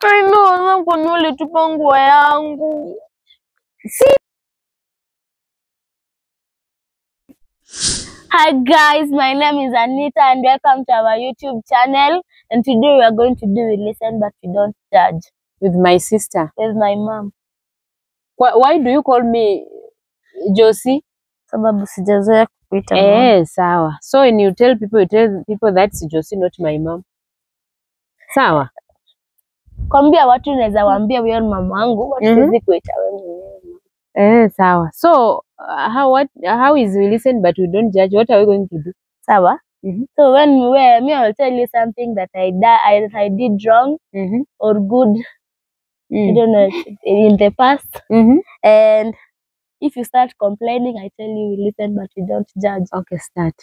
I know, kwa nini ulitupa nguo yangu? Si. Hi guys, my name is Anita and welcome to our YouTube channel. And today we are going to do We Listen But We Don't Judge. With my sister. With my mom. Why do you call me Josie? Sababu sijazoea kukuita mom. Eh, sawa. So when you tell people that's Josie, not my mom. Sawa. Kwambia watu naweza waambia wewe ni mama yangu, watu siwezi kuita wewe mwenyewe. Eh, sawa. So how is we listen but we don't judge? What are we going to do? Sawa. So when me I will tell you something that I did wrong or good. I don't know, in the past. And if you start complaining, I tell you we listen but we don't judge. Okay, start.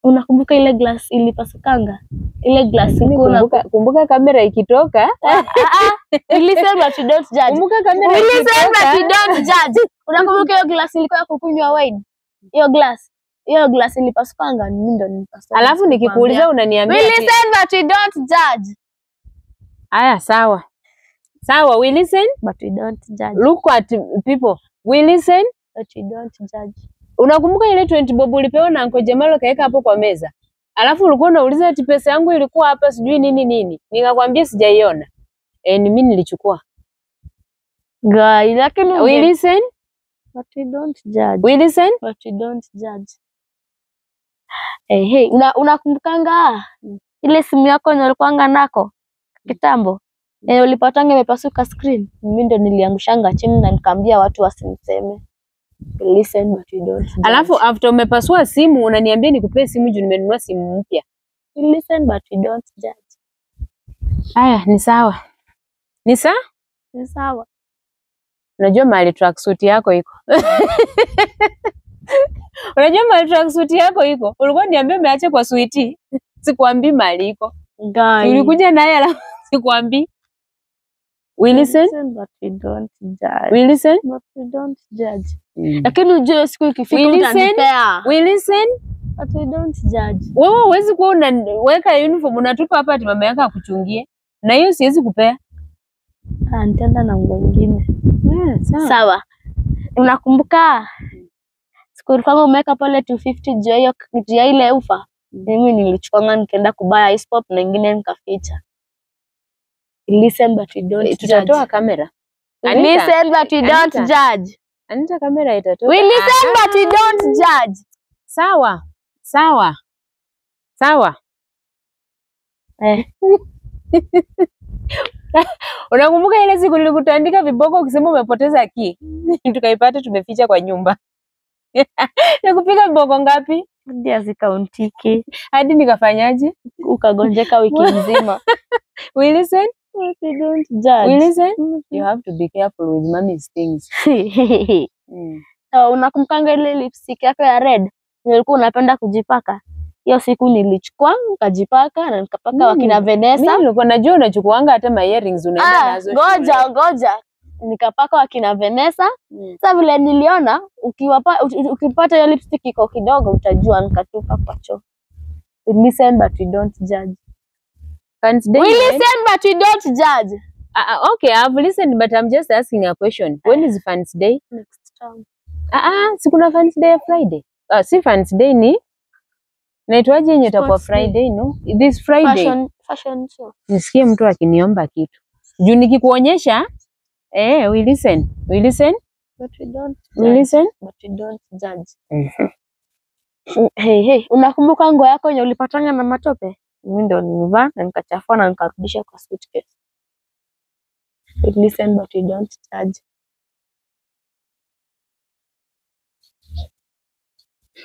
Unakumbuka ile glass ilipasukanga? Ile glass kumbuka kamera ikitoka. We listen but we don't judge. Kumbuka kamera We listen but we don't judge. Unakumbuka hiyo glass ilikuwa ya kukunywa wine? Hiyo glass. Hiyo glass ilipasukanga, mimi ndo nilipasua. Alafu nikikuuliza unaniambia we listen but we don't judge. Aya, sawa. Sawa, we listen but we don't judge. Look at people. We listen but we don't judge. Unakumbuka ile 20 bob ulipewa na Uncle Jamal kaeka hapo kwa meza? Alafu ulikuwa unauliza ati pesa yangu ilikuwa hapa sijui nini nini. Nikakwambia sijaiona. Eh, ni mimi nilichukua. Guy, lakini we listen but we don't judge. We listen but we don't judge. Hey, hey, unakumbukanga ile simu yako yenye ulikuwa nako kitambo? Ulipatanga imepasuka screen. Mimi ndo niliangushanga chini na nikaambia watu wasiniseme. Listen but we don't judge. Alafu after umepasua simu unaniambia nikupee simu juu nimenunua simu mpya. Listen but we don't judge. Aya, ni sawa. Ni sawa? Ni sawa. Unajua mahali tracksuit yako iko. Unajua mahali tracksuit yako iko? Ulikuwa niambia umeacha kwa suiti. Sikuambii mahali iko. Ulikuja naye alafu sikuambii. We listen but we don't judge. We listen but we don't judge. Lakini ujue siku ikifika utanipea. We listen but we don't judge. Wewe huwezi kuwa unaweka uniform unatupa hapa ati mama yako akuchungie. Na hiyo siwezi kupea. Ah, nitaenda na nguo nyingine. Sawa. Sawa. Unakumbuka siku ulikuwa umeweka pale 250 juu hiyo juu ya ile ufa? Mimi nilichukua nikaenda kubaya ice pop na nyingine nikaficha. Listen but we don't judge. Tutatoa kamera. Listen but we don't judge. Anita, kamera itatoka. We listen but we don't judge. Sawa. Sawa. Sawa. Eh. Unakumbuka ile siku nilikutandika viboko ukisema umepoteza key? Tukaipata tumeficha kwa nyumba. Nikupiga viboko ngapi? Hadi hazikauntiki. Hadi nikafanyaje? Ukagonjeka wiki nzima. We listen but we don't judge. We listen. You have to be careful with mommy's things. So, unakumbukanga ile lipstick yako ya red nilikuwa unapenda kujipaka? Hiyo siku nilichukua nikajipaka na nikapaka wakina Vanessa. Mimi nilikuwa najua unachukuanga hata my earrings unaenda nazo. Ngoja ngoja. Nikapaka wakina Vanessa. Sasa vile niliona ukipata hiyo lipstick iko kidogo utajua, nikatupa kwa choo. We listen but we don't judge. We listen but we don't judge. Okay, I've listened but I'm just asking a question. When is Fans Day? Next time. Si kuna Fans Day Friday. Si Fans Day ni naitwaje yenye itakuwa Friday, no? This Friday. Fashion show. Nisikie mtu akiniomba kitu. Juu nikikuonyesha, we listen. We listen but we don't judge. We listen but we don't judge. Hey, hey, unakumbuka nguo yako yenye ulipatanga na matope? Mimi ndo nilivaa na nikachafua na nikarudisha kwa suitcase. We listen but we don't judge.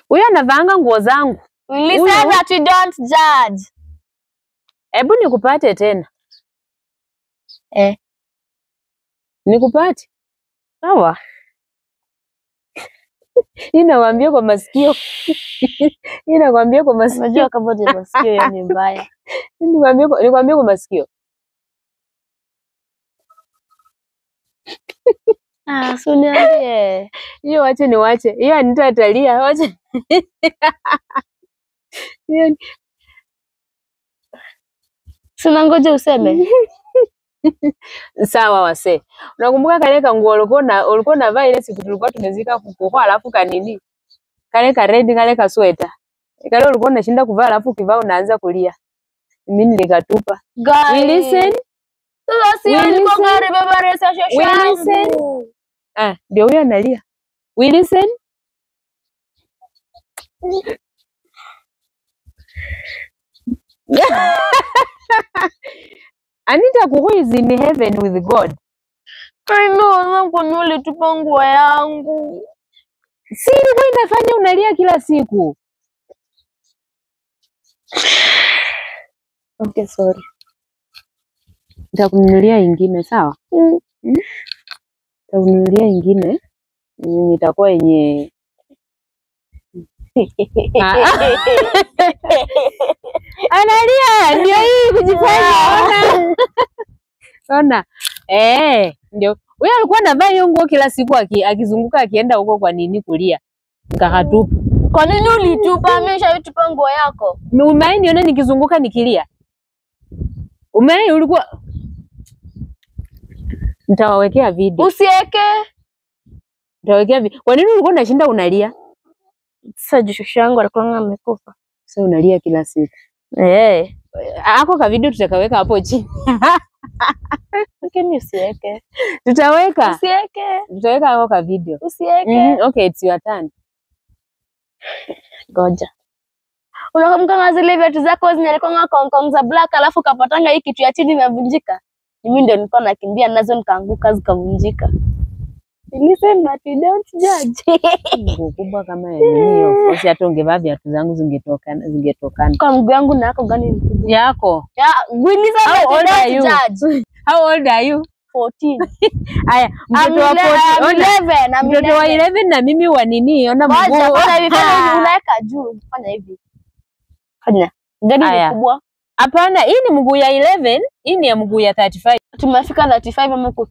Huyo anavaanga nguo zangu. We listen but we don't judge. Hebu nikupate tena. Eh. Nikupate? Sawa. Hii nawaambia kwa masikio. Hii nakwambia kwa masikio. Unajua kama ni masikio ya ni mbaya. Nikwambia kwa masikio. Ah, so niambie. Hiyo wache niwache. Hiyo Anita atalia, wache. Hiyo Sina, ngoja useme. Sawa wase. Unakumbuka kale kanguo ulikuwa unavaa ile siku tulikuwa tumezika kuku alafu kanini? Kale ka red, kale ka sweta. Kale ulikuwa unashinda kuvaa alafu ukivaa unaanza kulia. Mimi nilikatupa. Guys. We listen. Sasa si We alikuwa listen. gari baba resa shosho We listen. yangu. Ah, ndio huyo analia. We listen. Anita Kuku is in heaven with God. I know, sasa kwa nini ulitupa nguo yangu? Si ilikuwa inafanya unalia kila siku. Okay, sorry. Nitakununulia ingine, sawa? Nitakununulia ingine. Itakuwa yenye analia ndio hii kujifanya ona. Ona. Ndio. Huyo alikuwa anavaa hiyo nguo kila siku akizunguka akienda huko kwa nini kulia. Nikakatupa. Kwa nini ulitupa? Mimi nishaitupa nguo yako. Umewahi niona nikizunguka nikilia? Umewahi ulikuwa Nitawawekea video. Usiweke. Nitawawekea video. Kwa nini ulikuwa unashinda unalia? Sasa juu shosho yangu alikuwa amekufa. Sasa unalia kila siku. Ako ka video tutakaweka hapo chini. Lakini usiweke. Tutaweka. Usiweke. Tutaweka hapo ka video. Usiweke. Okay, it's your turn. Ngoja. Unakumbuka zile viatu zako zinalikuwa kongkong za black alafu kapatanga hii kitu ya chini imevunjika? Mimi ndio nilikuwa nakimbia nazo nikaanguka zikavunjika. Listen but you don't judge. Nguo kubwa kama ya nini hiyo? Of course hata ungevaa viatu zangu zingetokana. Kwa mguu yangu na yako gani ni kubwa? Yako. Yeah, we listen How but you old are don't you? judge. How old are you? 14. Aya, mtoto wa 14. I'm 11, I'm Mtoto wa 11. 11 na mimi wa nini? Ona Ngoja, mguu. fanya hivi, fanya hivi, unaweka juu, fanya hivi. Fanya. Gani ni Aya. kubwa? Hapana, hii ni mguu ya 11, hii ni ya mguu ya 35. Tumefika 35 ama uko